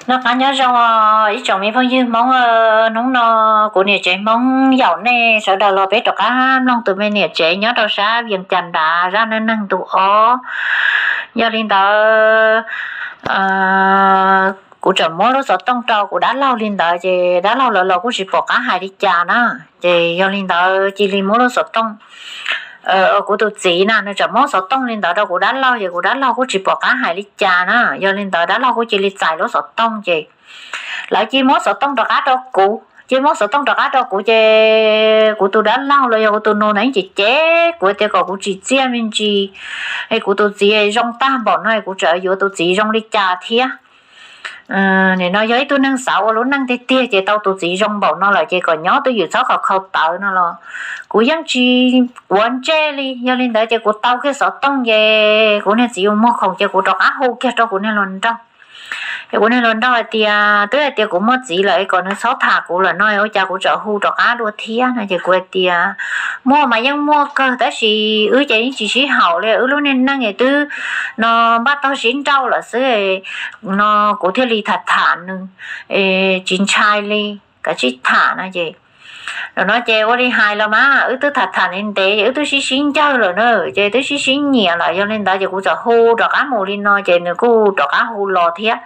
Noj qab nyob zoo ib tsoom me phooj ywg Hmoob, hnub no kuv niam tsev Hmoob yaum nej sawv daws los peb rov qab mloog tus me niam tsev nyob rau sab Vias Cas Ntav zaj neej neeg ntu ob. Yog li ntawd, kuv tseem muab lub xov tooj rau kuv dab laug li ntawd ces dab laug lawv los kuj tsis pom qab hais li cas na. Ces yog li ntawd cia li muab lub xov tooj, kuv tus txiv na nws tseem muab xov tooj li ntawd rau kuv dab laug ces kuv dab laug kuj tsis pom qab hais li cas na. Yog li ntawd dab laug kuj cia li txais lub xov tooj ces lawv cia muab xov tooj rov qab rau kuv, cia muab xov tooj rov qab rau kuv ces kuv tus dab laug los yog kuv tus nus na yeej cem cem kuv tias kom kuv tsim txiaj me ntsis, es kuv tus txiv zoo tag npaum no kuv tseem yuav tus txiv zoo li cas thiab. Nim no yog ib tug neeg xav ua lub neej tiag tiag ces tau tus txiv zoo npaum no lawm ces kom nyob twj ywm txhob khaus khaus tawv no los kuv yeej tsis quav ntsej li. Yog li ntawd ces kuv tau kiag xov tooj ces kuv niag txiv ua muag khoom ces kuv rov qab hu kiag rau kuv niag hluas nraug. Ces kuv niag hluas nraug hais tias twb hais tias kuv muaj txiv lawm es kom nws txhob tham kuv lawm no ua cas kuv tseem hu rov qab dua thiab no ces kuv hais tias muaj mas yeej muaj kawg tab sis wb ces yeej tsis sib haum li, wb lub niag neej es twb no npaj tog sib nrauj lawm xwb no kuv thiaj li tham tham nws, tsis ntshai li, kav tsij tham no ces no ces ua li hais los mas wb twb tham tham ntev ntev ces wb twb sib sib ncawg lawm na, ces twb sib sib nyiam lawm. Yog li ntawd ces kuv txawm hu rov qab mus li no ces nws kuj rov qab hu los thiab.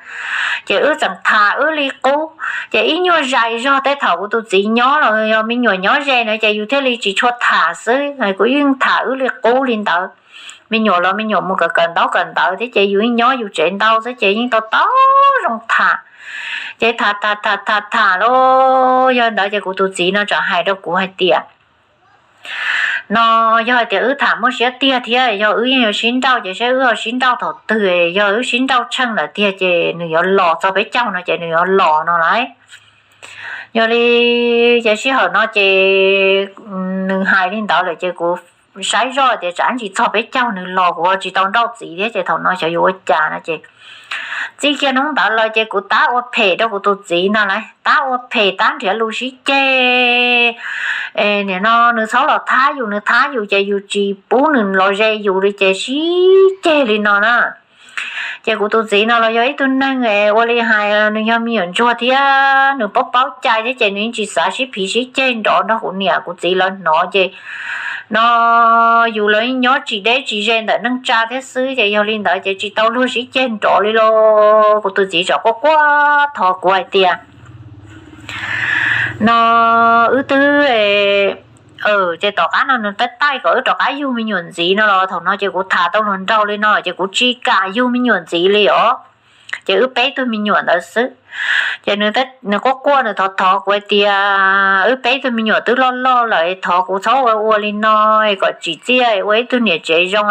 Ces wb tseem tham wb li qub, ces ib nyuag zais zog tej thaum kuv tus txiv nyob los yog me nyuam nyob ze na ces yus thiaj li tsis tshua tham xwb, kuv yeej tham wb li qub li ntawd. Me nyuam los me nyuam mus kawm kawm ntaub kawm ntawv thiab ces yus yeej nyob yus tsev ntau xwb ces yeej tau tau zoo tham. Ces tham tham tham tham tham los yog ntawd ces kuv tus txiv no tseem hais rau kuv hais tias no yog hais tias wb tham muaj siab tiag thiab yog wb yeej yuav sib nrauj ces saib wb ho sib nrauj thaum twg, yog wb sib nrauj tsheej lawm tiag ces nws yuav los txog peb caug no ces nws yuav los no lauj. Yog li ces sij hawm no ces nws hais li ntawd lawm ces kuv saib zoj tias tsam ntsis txog peb caug nws los kuv tsis tau nrauj txiv thiab ces thaum no xyov yuav ua cas no ces txij kiag hnub ntawd lawm ces kuv tab ua phem rau kuv tus txiv no lauj, tab ua phem tab nrhiav lus sib ceg. Nim no nws txhob los thab yus, nws thab yus ces yus tsis pub nws los ze yus li ces sib ceg li no na. Ces kuv tus txiv no los yog ib tug neeg ua li hais nws yog me nyuam ntsuag thiab nws paub paub cai thiab ces nws yeej tsis xav sib phiv sib ceg nrov nrog kuv niam kuv txiv lawv hnov ces no yus los nyob tsis deb tsis ze ntawm neej tsa thiab xwb ces yog li ntawd ces tsis tau luag sib ceg nrov li los kuv tus txiv tseem quaj quaj thov kuv hais tias no wb twb ces tom qab no nws taij taij kom wb rov qab yug me nyuam ntxiv no los thaum no ces kuv tham tau hluas nraug li no ces kuv tsis kam yug me nyuam ntxiv li os. Ces wb peb tug me nyuam ntawd xwb. Ces nws quaj quaj nws thov thov kuv hais tias wb peb tug me nyuam twb loj loj lawm thov kuv txhob ua ua li no, kom tsim txiaj ua ib tug niam tsev zoo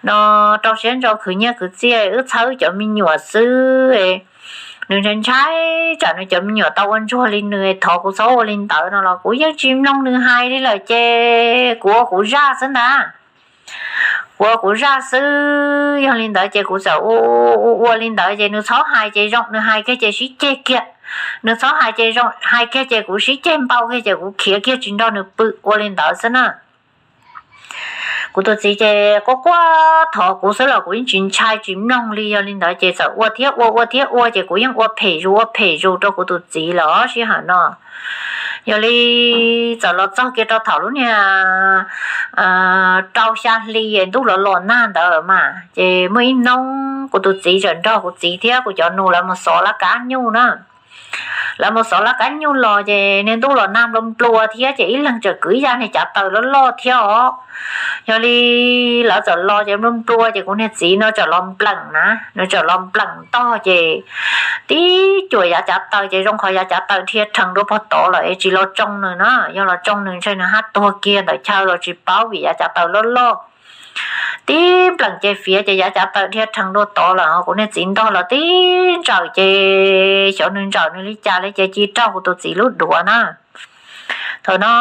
no rau siab ntso khwv nyiaj khwv txiaj wb txhawb cov me nyuam xwb. Nws ntshai ntshai tsam nws cov me nyuam tau ua ntsuag li nws thov kuv txhob ua li ntawd no los kuv yeej tsis mloog nws hais li lawm ces kuv ua kuv zaj xwb ntag. Kuv ua kuv zaj xwb. Yog li ntawd ces kuv txawm ua ua li ntawd ces nws txhob hais ces zoo, nws hais kiag ces sib ceg kiag. Nws txhob hais ces zoo, hais kiag ces kuv sib ceg npau kiag ces kuv khiav kiag tsis nrog nws pw ua li ntawd xwb na. Kuv tus txiv ces quaj quaj thov kuv xwb los kuv yeej tsis ntshai tsis mloog li. Yog li ntawd ces txawm ua thiab ua ua thiab ua ces kuv yeej ua phem zus ua phem zus rau kuv tus txiv lawm sij hawm no. Yog li txawm los txog kiag rau thaum lub niag rau xya hli ntuj los los nag ntawd mas ces muaj ib hnub kuv tus txiv txawm nrog kuv txiv thiab kuv cov nus lawv mus xov laj kab nyuj na. Lawv mus xov laj kab nyuj los ces niag ntuj los nag nplua nplua thiab ces ib leeg txawm kwv ib yav niag cav taws loj loj thiab os. Yog li lawv txawm los ces nplua nplua ces kuv niag txiv no txawm los npleem na, nws txawm los npleem ntog ces tib cuam yav cav taws ces zoo qhov yav cav taws dhia rhees dua pog tod lawm es tsis los tsoo nws na. Yog los tsoo nws ntshe nws hab tuag kiag ntawm chaw los tsis paub vim yav cav taws loj loj. Tib npleem ces fiav ces yav cav taws dhia rhees dua tod lawm, kuv niag txiv ntog los tib ntsawm ces xyov nws ntsawm nws li cas li ces cia raug kuv tus txiv lub duav na. Thaum no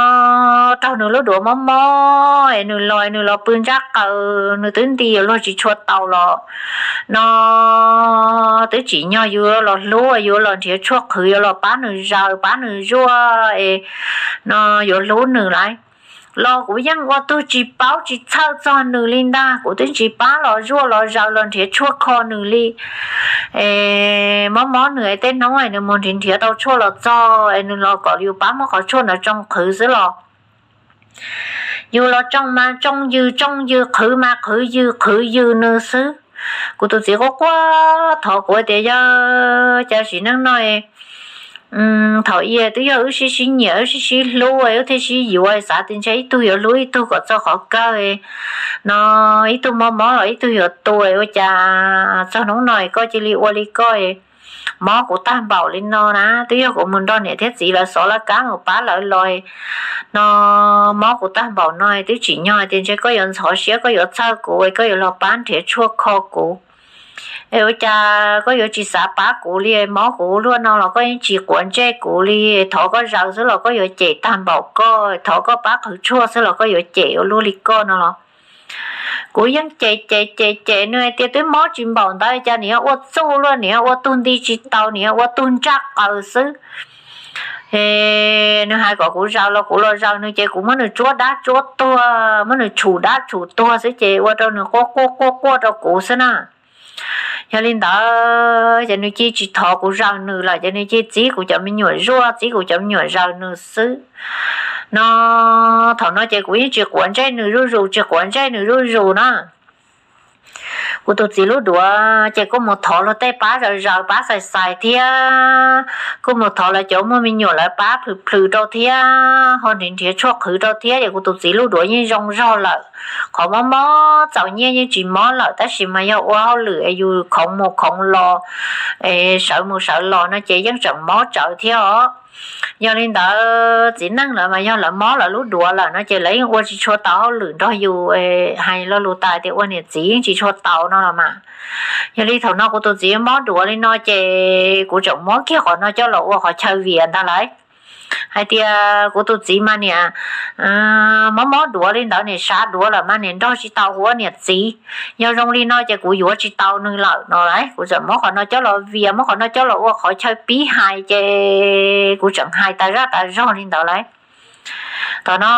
raug nws lub duav mob mob es nws los, nws los pw ntsab qaws, nws twb nti yuav luag tsis tshua taus los no twb tsim nyog yus los hlub, yus los nrhiav tshuaj qhwv, yuav los pab nws zaws pab nws zuaj es no yuav hlub nws lauj. los kuv yeej ua tug tsis paub tsis txhawj txog nws li ntag. Kuv twb tsis pab los zuaj los zaws los nrhiav tshuaj kho nws li. Es mob mob nws es tej hnub es nws mus nrhiav nrhiav tau tshuaj los txog es nws los kom yus pab muab qhov tshuaj ntawd tsoo qhwv xwb los yus los tsoo mas tsoo yws tsoo yws, qhwv mas qhwv yws qhwv yws nws xwb. Kuv tus txiv quaj quaj thov kuv tias yog cas sim neej no thaum i twb yog wb sib sib nyiam wb sib sib hlub wb thiaj sib yuav, xav tias ntshe ib tug yuav hlub ib tug kom txog qhov kawg no, ib tug mob mob los ib tug yuav tu, ua cas txog hnub no koj cia li ua li koj, mob kuv tag npaum li no na. Twb yog kuv mus nrog niam thiab txiv lawv xov lawv kab mus pab lawv los no, mob kuv tag npaum no, twb tsim nyog tias ntshe koj yuav ntxhov siab koj yuav txhawj kuv koj yuav los pab nrhiav tshuaj kho kuv. Es ua cas koj yuav tsis xav pab kuv li, mob kuv luaj no los koj yeej tsis quav ntsej kuv li. Thov koj zaws xwb los koj yuav cem tag npaum koj, thov koj pab qhwv tshuaj xwb los koj yuav cem ua luaj li koj no los. Kuv yeej cem cem cem cem nws hais tias twb mob tsis npaum ntawd cas nws yuav ua txuj luaj, nws yuav ua tug nti tsis tau, nws yuav ua tug ntsaj qaws xwb. Es nws hais kom kuv zaws los kuv los zaws nws ces kuv muab nws tsuab dab tsuab tuag, muab nws tshum dab tshum tuag xwb ces ua rau nws quaj quaj quaj quaj rau kuv xwb na. Yog li ntawd ces nws cia tsis thov kuv zaws nws lawm ces nws cia txib kuv cov me nyuam zuaj, txib kuv cov me nyuam zaws nws xwb no. Thaum no ces kuv yeej tsis quav ntsej nws zuj zus, tsis quav ntsej nws zuj zus na. Kuv tus txiv lub duav ces kuj mus thov luag tej pab zaws zaws pab xais xais thiab, kuj mus thov lawv cov muaj me nyuam lawv pab plhws plhws rau thiab, ho nrhiav nrhiav tshuaj qhwv rau thiab, ces kuv tus txiv lub duav yeej zoo zog lawm. Qhov mob mob txaus nyiaj yeej tsis mob lawm, tab sis mas yog ua hauj lwm es yus khoov mus khoov los, sawv mus sawv los no ces yeej tseem mob tsawv thiab os. Yog li ntawd txiv neej lawv mas yog lawv mob lawv lub duav lawm no ces lawv yeej ua tsis tshua tau hauj lwm nrog yus, hais lo lus tas tias ua niam txiv yeej tsis tshua tau no los mas. Yog li thaum no kuv tus txiv mob duav li no ces kuv tseem muab kiag qhov no coj los ua qhov chaw vias ntag lauj. Hais tias kuv tus txiv mas niam mob mob duav li ntawd, niam sav duav lawm mas niam nrog tsis tau kuv ua niam txiv. Yog zoo li no ces kuv yuav tsis tau nws lawm no lauj. Kuv tseem muab qhov no coj los vias, muab qhov no coj los ua qhov chaw pib hais ces kuv tseem hais tas zaj tas zog li ntawd lauj. Thaum no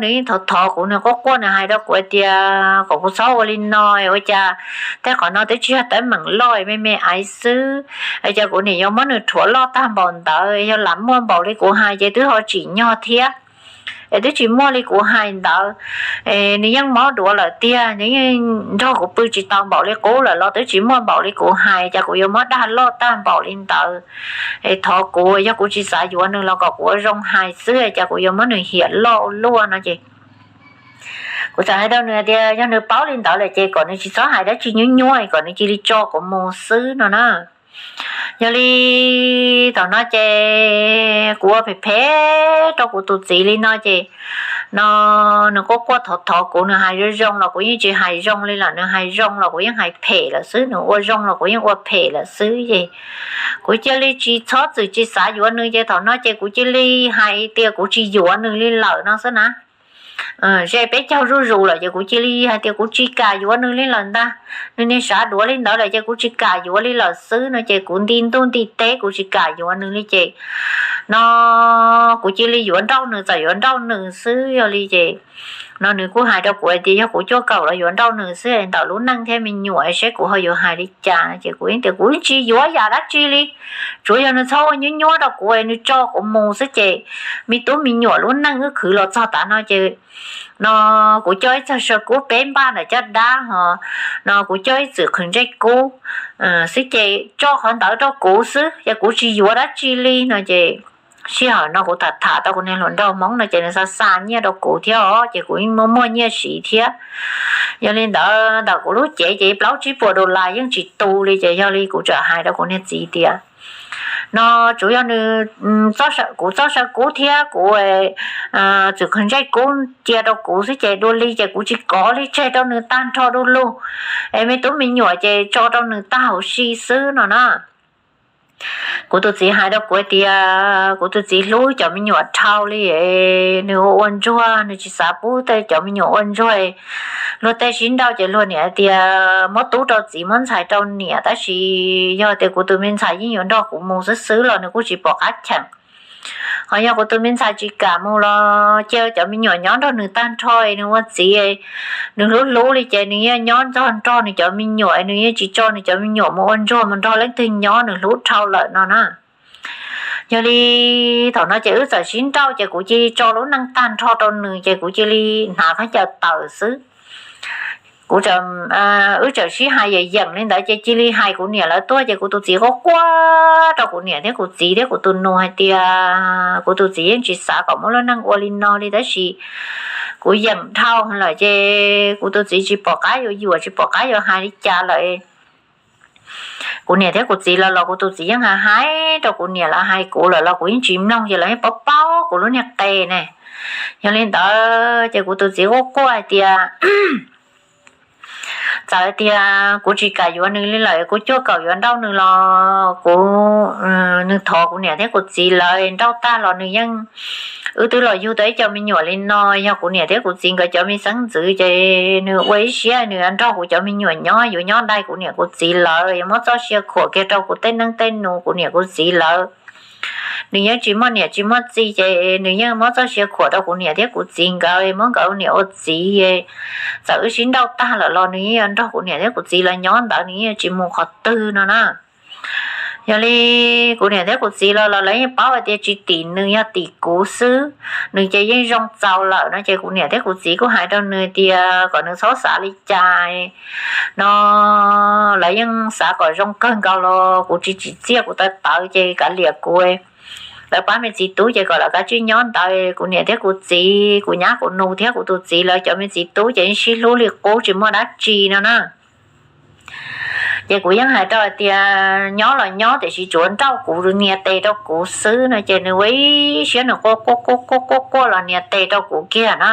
nws yeej thov thov kuv, nws quaj quaj, nws hais rau kuv hais tias kom kuv txhob ua li no, ua cas tej qhov no twb tsis yog teeb meem loj, me me aiv xwb, es cas kuv niam yuav muab nws rhuav loj tag npaum ntawd, yog lam muaj npaum li kuv hais ces twb ho tsim nyog thiab. Es twb tsis muaj li kuv hais ntawd, es nws yeej mob duav lawm tiag, nws yeej nrog kuv pw tsis tau npaum li qub lawm los twb tsis muaj npaum li kuv hais, cas kuv yuav muab dag loj tag npaum li ntawd. Es thov kuv, yog kuv tsis xav yuav nws los kom kuv ua zoo hais xwb, cas kuv yuav muab nws hiam loj ua luaj no ces kuv txawm hais rau nws tias yog nws paub li ntawd lawm ces kom nws tsis txhob hais dab tsi nyuaj nyuaj, kom nws cia li tso kuv mus xwb no na. Yog li thaum no ces kuv ua phem phem rau kuv tus txiv li no ces no nws quaj quaj thov thov kuv, nws hais zoo zoo los kuv yeej tsis hais zoo li lawm, nws hais zoo los kuv yeej hais phem lawm xwb, nws ua zoo los kuv yeej ua phem lawm xwb ces kuv cia li tsis txhob txwm tsis xav yuav nws ces thaum no ces kuv cia li hais tias kuv tsis yuav nws li lawm no xwb na. Ze peb caug zuj zus lawm ces kuv cia li hais tias kuv tsis kam yuav nws li lawm ntag. Nws niag sav duav li ntawd lawm ces kuv tsis kam yuav li lawm xwb no ces kuv nti ntuj nti teb kuv tsis kam yuav nws li ces no kuv cia li yuav nrauj nws, txawm yuav nrauj nws xwb. Yog li ces no nws kuj hais rau kuv hais tias yog kuv cuaj kaum los yuav nrauj nws xwb, ntawm lub neej thiab me nyuam seb kuv ho yuav hais li cas no ces kuv tias kuv tsis yuav yam dab tsi li, tsuav yog nws txhob ua nyuaj nyuaj rau kuv, nws tso kuv mus xwb ces me tub me nyuam lub neej wb khwv los txog tav no ces no kuv coj ib txog saw kub peb npaj ntawm caj dab ho no kuv coj ib txwm qhwv ntsej kub xwb ces tso qhov ntawd rau kuv xwb ces kuv tsis yuav dab tsi li no ces sij hawm no kuv tham tham tau kuv niag hluas nraug Hmoob no ces nws xa xa nyiaj rau kuv thiab os ces kuv yeej muaj muaj nyiaj siv thiab. Yog li ntawd ntawm kuv lub cev ces plaub tsib puas dollar yeej tsis tu li ces yog li kuv txawm hais rau kuv niag txiv tias no tsuav yog nws, kuv txoj saw kub thiab kuv txwm qhwv ntsej kub cia rau kuv xwb ces dua li ces kuv tsis kov li, tseg rau nws tag nrho du lug es me tub me nyuam ces tso rau nws tag hauv si xwb no na. Kuv tus txiv hais rau kuv tias kuv tus txiv hlub cov me nyuam dhau li, nws ua ua ntsuag nws tsis xav pub tej cov me nyuam ua ntsuag. Luag tej sib nrauj ces luag niam hais tias muab tub rau txiv muab ntxhais rau niam, tab sis yog tias kuv tus me ntxhais yeej yuav nrog kuv mus xwb xwb los nws kuj tsis pom qab cheem. Ho yog kuv tus me ntxhais tsis kam mus los cia cov me nyuam nyob nrog nws tag nrho es nws ua txiv, nws hlub hlub li ces nws yeej nyob nrog nrog nws cov me nyuam, nws yeej tsis tso nws cov me nyuam mus ua ntsuag mus nrog leej twg nyob, nws hlub dhau lawm no na. Yog li thaum no ces wb txawm sib nrauj ces kuv cia li tso lub neej tag nrho rau nws ces kuv cia li hnav khaub ncaws tawm xwb. Kuv, wb txawm sib hais yeem yeem li ntawd ces cia li hais kuv niam lawv tuaj ces kuv tus txiv quaj quaj rau kuv niam thiab kuv txiv thiab kuv tus nus hais tias kuv tus txiv yeej tsis xav kom muab lub neej ua li no li tab sis kuv yeem dhau lawm ces kuv tus txiv tsis pom qab yuav yuam tsis pom qab yuav hais li cas lawm. Kuv niam thiab kuv txiv lawv los kuv tus txiv yeej hais hais rau kuv niam lawv hais kuv lawm los kuv yeej tsis mloog ces lawv yeej paub paub kuv lub niag qe ne. Yog li ntawd ces kuv tus txiv quaj quaj hais tias txawm tias kuv tsis kam yuav nws li lawm kuv cuaj kaum yuav nrauj nws los kuv, nws thov kuv niam thiab kuv txiv lawv nrauj tag los nws yeej, wb twb los yug tau ib co me nyuam li no, yog kuv niam thiab kuv txiv nkawd cov me xeeb ntxwv ces nws ua ib siab nws nrog kuv cov me nyuam nyob yuav nyob dai kuv niam kuv txiv lawv yuav muab txoj sia khuam kiag rau kuv tej neej tej nus kuv niam kuv txiv lawv. Nws yeej tsis muaj niam tsis muaj txiv ces nws yeej muab txoj sia khuam rau kuv niam thiab kuv txiv nkawd muab nkawd ua niam ua txiv. Txawm wb sib nrauj tag lawm los nws yeej yuav nrog kuv niam thiab kuv txiv lawv nyob ntawd nws yeej tsis mus qhov twg no na. Yog li kuv niam thiab kuv txiv los los lawv yeej paub hais tias tsis tim nws yog tim kuv xwb, nws ces yeej zoo txaus lawm no ces kuv niam thiab kuv txiv kuj hais rau nws tias kom nws txhob xav li cas no, lawv yeej xav kom zoo kawg nkaus los kuv tsis tsim txiaj kuv tawv tawv ces kav liam kuv, lawv pab me txiv tub ces kom lawv kav tsij nyob ntawd kuv niam thiab kuv txiv kuv nyab kuv nus thiab kuv tus txiv lawv cov me txiv tub ces yeej sib hlub li qub tsis muaj dab tsi no na. Ces kuv yeej hais rau hais tias nyob los nyob tiam sis tsuav nrauj kuv nias tes rau kuv xwb no ces nws ua ib siab nws quaj quaj quaj quaj quaj los nias tes rau kuv kiag na.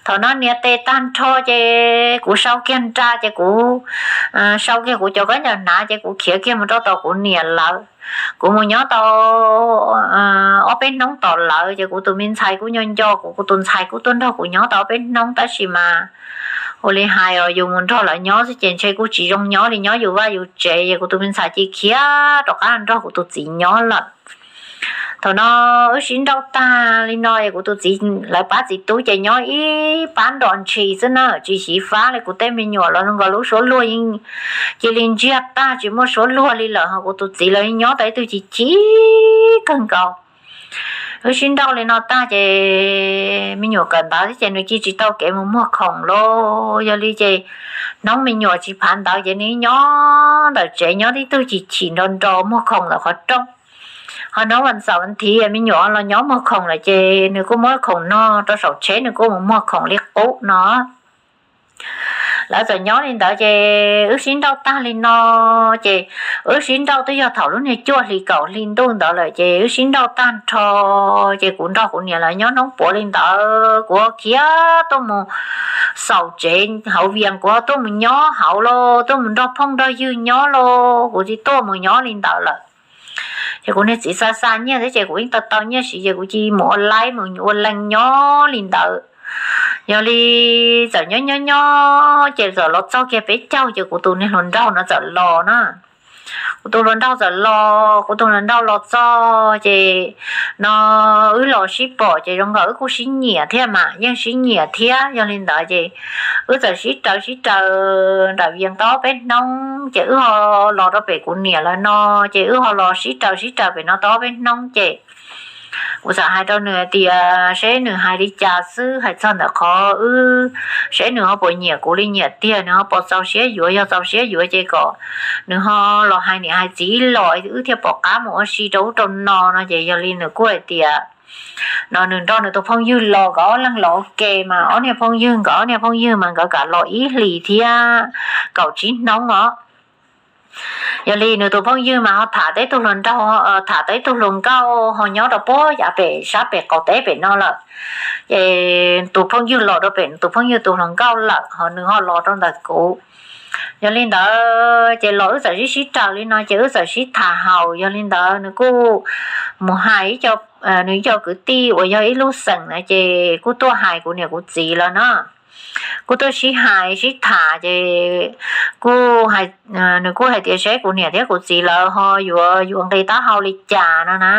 Thaum no nias tes tag nrho ces kuv sau kiag nra ces kuv sau kiag kuv cov khaub ncaws hnav ces kuv khiav kiag mus rau tom kuv niam lawv. Kuv mus nyob tau ob peb hnub tom lawv ces kuv tus me ntxhais kuj nco nco kuv, kuv tus ntxhais kuj tuaj nrog kuv nyob tau ob peb hnub tab sis mas ua li hais os yus mus nrog lawv nyob xwb ces ntshe kuj tsis zoo nyob li, nyob yus vaj yus tsev es kuv tus me ntxhais cia li khiav rov qab nrog kuv tus txiv nyob lawm. Thaum no wb sib nrauj tag li no es kuv tus txiv lawv pab txiv tub ces nyob ib pab nrov ntshis xwb na tsis xyiv fab li, kuv tej me nyuam los nkaus lub suab luag yeej cia li ntsiag tag tsis muaj suab luag li lawm ho kuv tus txiv lawv nyob tau ib tug chim chim kawg nkaus. Wb sib nrauj li no tag ces me nyuam kawm ntawv thiab ces nws cia tsis tau kev mus muag khoom lauj. Yog li ces hnub me nyuam tsis phav ntawv ces nws nyob ntawm tsev nyob tib tug chim chim nro nro muag khoom ntawm qhov rooj. Ho hnub vas xaum vas thiv me nyuam los nyob muag khoom lawm ces nws kuj muab khoom no rau saum tsheb nws kuj mus muag khoom li qub no. Lawv txawm nyob li ntawd ces wb sib nrauj tag li no ces wb sib nrauj twb yog thaum lub niag cuaj hli kaum hli ntuj ntawd lawm ces wb sib nrauj tag nrho ces kuv nrog kuv niam lawv nyob hnub puav li ntawd kuv khiav tuaj mus xaus tsev hauv Vias kuv ho tuaj mus nyob hauv lauj, tuaj mus nrog phooj nrog ywg nyob lauj, kuv tsis tuaj mus nyob li ntawd lawm. Ces kuv niag txiv xa xa nyiaj thiab ces kuv yeej tau tau nyiaj siv ces kuv cia li mus ua laib mus ua leej nyob li ntawd. Yog li txawm nyob nyob nyob ces txawm los txog kiag peb caug ces kuv tus niag hluas nraug no txawm los na. Kuv tus hluas nraug txawm los, kuv tus hluas nraug los txog ces no wb los sib pom ces zoo nkaus wb kuj sib nyiam thiab mas yeej sib nyiam thiab. Yog li ntawd ces wb txawm sib raws sib raws nram Vias tau ob peb hnub ces wb ho los rau pem kuv niam lawv no, ces wb ho los sib raws sib raws pem no tau ob peb hnub ces kuv txawm hais rau nws hais tias seb nws hais li cas xwb, hais txog ntawm qhov wb, seb nws ho puas nyiam kuv li nyiam tiag, nws ho puas txaus siab yuav, yog txaus siab yuav ces kom nws ho los hais niam hais txiv ib los wb thiaj pom qab mus ua si rau ub rau no no. Ces yog li nws kuj hais tias no nws nrog nws tus phooj ywg los, nkawd ob leeg los ua ke mas ob niag phooj ywg, nkawd ob niag phooj ywg mas nkawd kam los ib hlis thiab kaum tsib hnub os. Yog li nws tus phooj ywg mas ho tham tau ib tug hluas nraug, tham tau ib tug hluas nkauj ho nyob rau puag yav pem sab pem qaum teb pem no lawm. Ces tus phooj ywg los rau pem tus phooj ywg tus hluas nkauj lawm ho nws ho los rau ntawm kuv. Yog li ntawd ces los wb txawm sib sib raws li no ces wb txawm sib tham haus. Yog li ntawd nws kuj mus hais ib co, nws ib co kwv tij uas yog ib lub xeem na ces kuj tuaj hais kuv niam kuv txiv lawm na. Kuj tuaj sib hais sib tham ces kuj, nws kuj hais tias seb kuv niam thiab kuv txiv lawv ho yuav yuav nqi taub hau li cas no na.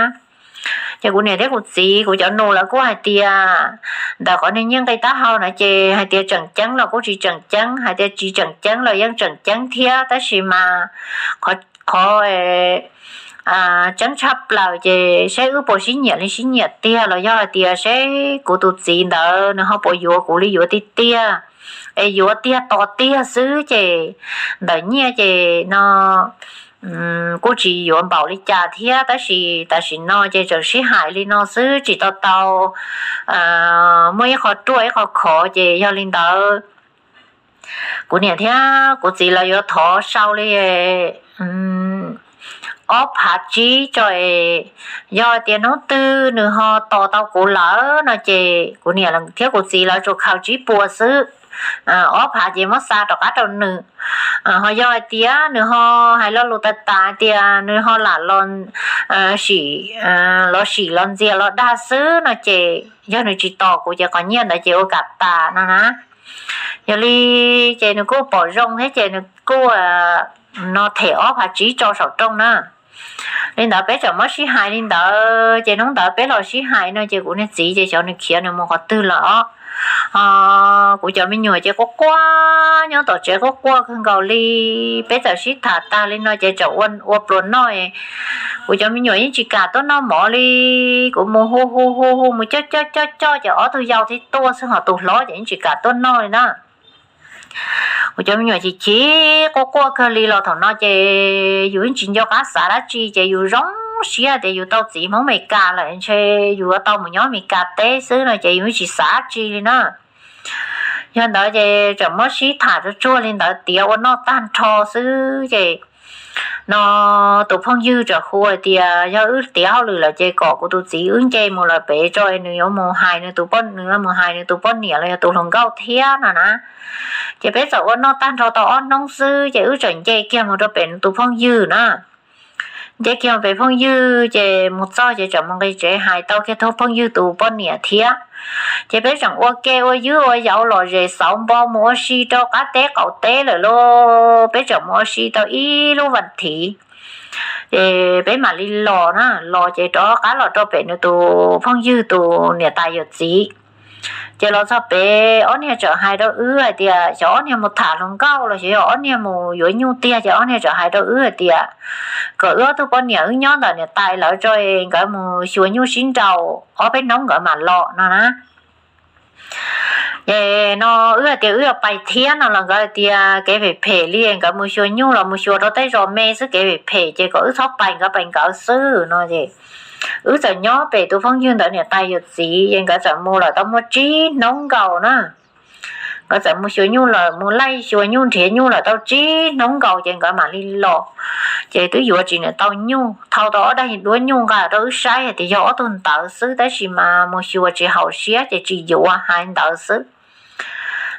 Ces kuv niam thiab kuv txiv, kuv cov nus lawv kuj hais tias ntawm qhov niag nyiaj nqi taub hau no ces hais tias tseem ceeb los kuj tsis tseem ceeb, hais tias tsis tseem ceeb los yeej tseem ceeb thiab, tab sis mas qhov, qhov tseeb tshaj plaws ces seb wb puas sib nyiam li sib nyiam tiag los yog hais tias seb kuv tus txiv ntawd nws ho puas yuav kuv li yuav tiag tiag, es yuav tiag tos tiag xwb ces ntawm nyiaj ces no kuj tsis yuav npaum li cas thiab, tab sis tam sim no ces tseem sib hais li no xwb, tsis tau tau muaj ib qho ruaj ib qho khov. Ces yog li ntawd kuv niam thiab kuv txiv lawv yuav thov sau li ob phav tsib tso es yog tias hnub twg nws ho tos tau kuv lawm no ces kuv niam thiab kuv txiv lawv tsuas khaws tsib puas xwb, ob phav ces muab xa rov qab rau nws. Ho yog hais tias nws ho hais lo lus tas tas tias nws ho lam los sim, los sim los ntxias los dag xwb no ces yog nws tsis tos kuv ces qhov nyiaj ntawd ces ua kam tas no na. Yog li ces nws kuj pom zoo thiab ces nws kuj no them ob phav tsib tso saum rooj na. Li ntawd peb tseem muab sib hais li ntawd ces hnub ntawd peb los sib hais no ces kuv niag txiv ces xyov nws khiav nws mus qhov twg lawm os. Kuv cov me nyuam ces quaj quaj nyob tom tsev quaj quaj kawg nkaus li. Peb txawm sib tham tag li no ces tseem ua pluas noj. Kuv cov me nyuam yeej tsis kam tuaj noj mov li. Kuv mus hu hu hu hu mus coj coj coj coj ces ob tug yau thiaj tuaj xwb, ho tus hlob ces yeej tsis kam tuaj noj li na. Kuv cov me nyuam chim chim quaj quaj kawg li los thaum no ces yus yeej tsis nco qab xav dab tsi ces yus zoo siab tias yus tau txiv Hmoob Amelikas lawm ntshe yus yuav tau mus nyob Amelikas teb xwb no ces yus yeej tsis xav dab tsi li na. Yog ntawd ces tseem muab sib tham tsuag tsuag li ntawd tiav ua noj tag nrho xwb ces no tus phooj ywg tseem hu hais tias yog wb tiav hauj lwm lawm ces kom kuv tus txiv wb nce mus lawm pem tso, nws yuav mus hais nws tus poj, nws yuav mus hais nws tus poj niam los yog tus hluas nkauj thiab no na. Ces peb txawm ua noj tag nrho tau ob hnub xwb ces wb txawm nce kiag mus rau pem nws tus phooj ywg na. Nce kiag mus pem phooj ywg ces mus txog ces tseem mus nqis tsev hais tau kiag tus phooj ywg tus poj niam thiab. Ces peb tseem ua ke ua ywb ua yauv lom zem xauv npo mus ua si rau qab teb qaum teb lawm lauj. Peb tseem mus ua si tau ib lub vas thiv ces peb mam li los na, los ces rov qab los rau pem nws tus phooj ywg tus niam tais yawm txiv. Ces los txog pem ob niag txawm hais rau wb hais tias xyov ob niag mus tham hluas nkauj los xyov yog ob niag mus yuav nyuj tiag ces ob niag txawm hais rau wb hais tias kom wb ob tug poj niam wb nyob ntawm niam tais lawv tso, nkawd mus xyuas nyuj sib nraus ob peb hnub nkawd mam los no na. Ces no wb hais tias wb yuav pais thiab no los nkawd hais tias kev phem phem li, nkawd mus xyuas nyuj los mus xyuas rau tej zos me xwb, kev phem phem ces kom wb txhob pais, nkawd pais nkawd xwb no es wb txawm nyob pem tus phooj ywg ntawd niam tais yawm txiv es nkawd txawm mus lawm tau muaj tsib hnub nkaus na. Nkawd txawm mus xyuas nyuj lawm, mus laij xyuas nyuj nrhiav nyuj lawm tau tsib hnub nkaus ces nkawd mam li los. Ces twb yuav tsis niam tau nyuj, thau tau ob daim duab nyuj nqa rau wb saib hais tias yog ob tug ntawd xwb, tab sis mas mus xyuas tsis haum siab ces tsis yuav, hais ntawd xwb.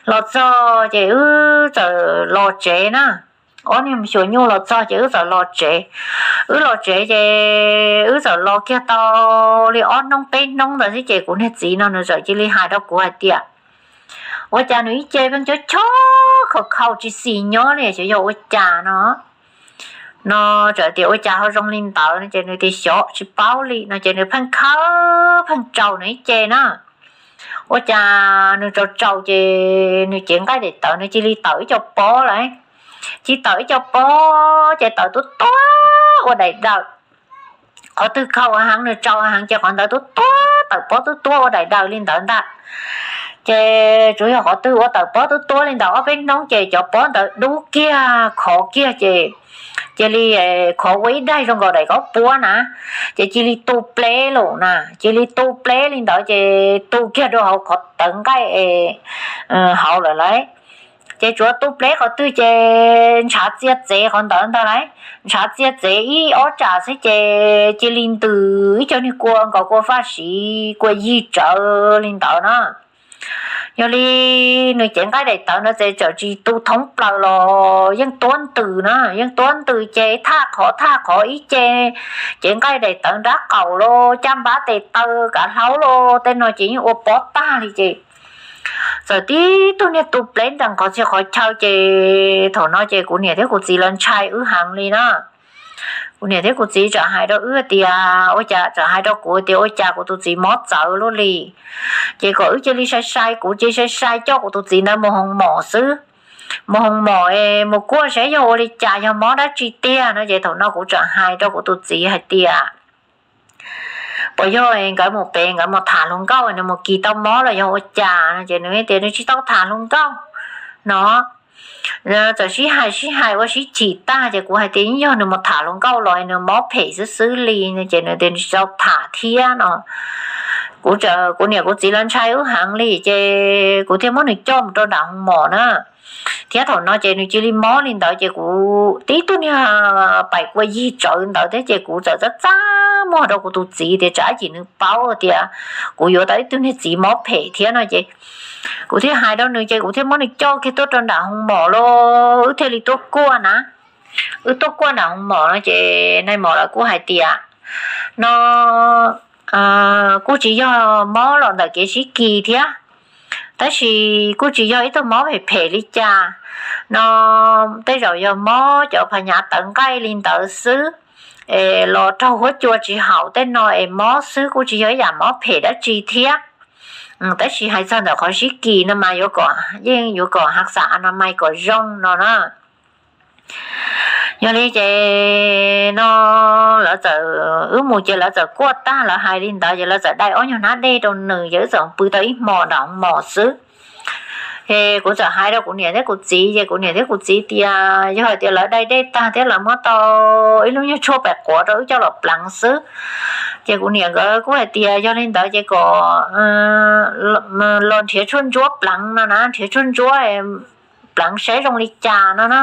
Los txog ces wb txawm los tsev na. Ob niag mus xyuas nyuj los txog ces wb txawm los tsev. Wb los tsev ces wb txawm los kiag tau li ob hnub peb hnub ntawd xwb ces kuv niag txiv no nws txawm cia li hais rau kuv hais tias ua cas nws ib ce pheej chob chob khaus khaus tsis xis nyob li, xyov yog ua cas no. No txawm tias ua cas ho zoo li ntawd no ces nws tias xyov tsis paub li no ces nws pheej khawb pheej tsaus nws ib ce na. Ua cas nws tsaus tsaus ces nws cev nqaij daim tawv nws cia li tawm ib co pob lawm. Cia li tawm ib co pob ces tawv tuab tuab ua daim dawm. Qhov twg khaus heev nws tsaus heev ces qhov ntawd tuab tuab tawm pob tuab tuab ua daim dawm li ntawd ntag. Ces tsuas yog qhov twg ua tawm pob tuab tuab li ntawd ob peb hnub ces cov pob ntawd dub kiag khov kiag ces cia li khov ua ib daig zoo nkaus daim kaub puab na. Ces cia li tu pleb lawm na, cia li tu pleb li ntawd ces tu kiag rau hauv qhov tawv nqaij hauv lawm lauj. Ces tsuas tu pleb qhov twg ces ntshav txia txev qhov ntawd ntag lauj. Ntshav txia txev ib ob tsam xwb ces cia li ntws ib co niag kua nkaus kua faj siv kua yig tsawv li ntawd na. Yog li nws cev nqaij daim tawv ntawd ces txawm tsis tu thoob plaws los yeej tuab ntws na, yeej tuab ntws ces thaj qhov thaj qhov ib ce. Cev nqaij daim tawv nrab qaum los caj npab tes taw kav hlaub los tej no ces yeej ua pob tag li ces txawm tib tug niag tu pleb nrees qhov txhia qhov chaw ces thaum no ces kuv niam thiab kuv txiv lawv ntshai wb heev li na. Kuv niam thiab kuv txiv txawm hais rau wb tias, ua cas txawm hais rau kuv tias ua cas kuv tus txiv mob txawv luaj li. Ces kom wb cia li sai sai, kuv cia li sai sai coj kuv tus txiv ntawd mus hoo mom xwb, mus hoo mom es mus kuaj saib yog ua li cas, yog mob dab tsi tiag no. Ces thaum no kuv txawm hais rau kuv tus txiv hais tias, puas yog nkawd mus pem nkawd mus tham hluas nkauj nws mus kis tau mob los yog ua cas no. Ces nws tias nws tsis tau tham hluas nkauj no. Txawm sib hais sib hais ua sib chim tag ces kuv hais tias yog nws mus tham hluas nkauj los nws mob phem xwb xwb li no. Ces nws tias nws tsis tau tham thiab no. Kuv, kuv niam kuv txiv lawv ntshai wb heev li ces kuv thiaj muab nws coj mus rau nram hoo mom na. Thiab thaum no ces nws cia li mob li ntawd ces kuv tib tug niag paim kua yig tsawv ntawd thiab ces kuv txawm txaj txaj muag rau kuv tus txiv tias tsam ib chim nws paub tias kuv yuav tau ib tug niag txiv mob phem thiab no. Ces kuv thiaj hais rau nws ces kuv thiaj muab nws coj kiag tuaj rau nram hoo mom los wb thiaj li tuaj kuaj na. Wb tuaj kuaj nram hoo mom no ces nais mom lawv kuj hais tias no kuj tsis yog mob los ntawm kev sib kis thiab, tab sis kuj tsis yog ib tug mob phem phem li cas no. Tej zaum yog mob cov phas nyav tawv nqaij li ntawd xwb es los raug huab cua tsis haum tej no es mob xwb, kuj tsis yog ib yam mob phem dab tsi thiab. Tab sis hais txog ntawm qhov sib kis no mas yuav kom, yeej yuav kom has xas a na mais kom zoo no na. Yog li ces no lawv txawm, wb mus ces lawv txawm kuaj tag lawv hais li ntawd ces lawv txawm dai ob nyuag hnab dej rau nws ces wb txawm pw tau ib hmos nram hoo mom xwb. Ces kuv txawm hais rau kuv niam thiab kuv txiv ces kuv niam thiab kuv txiv tias yog hais tias lawv dai dej tag thiab lawv muab tau ib lub nyuag tshuaj pais quav rau wb coj los pleev xwb. Ces kuv niam nkawd kuj hais tias yog li ntawd ces kom los nrhiav tshuaj ntsuab pleev no na, nrhiav tshuaj ntsuab pleev saib zoo li cas no na.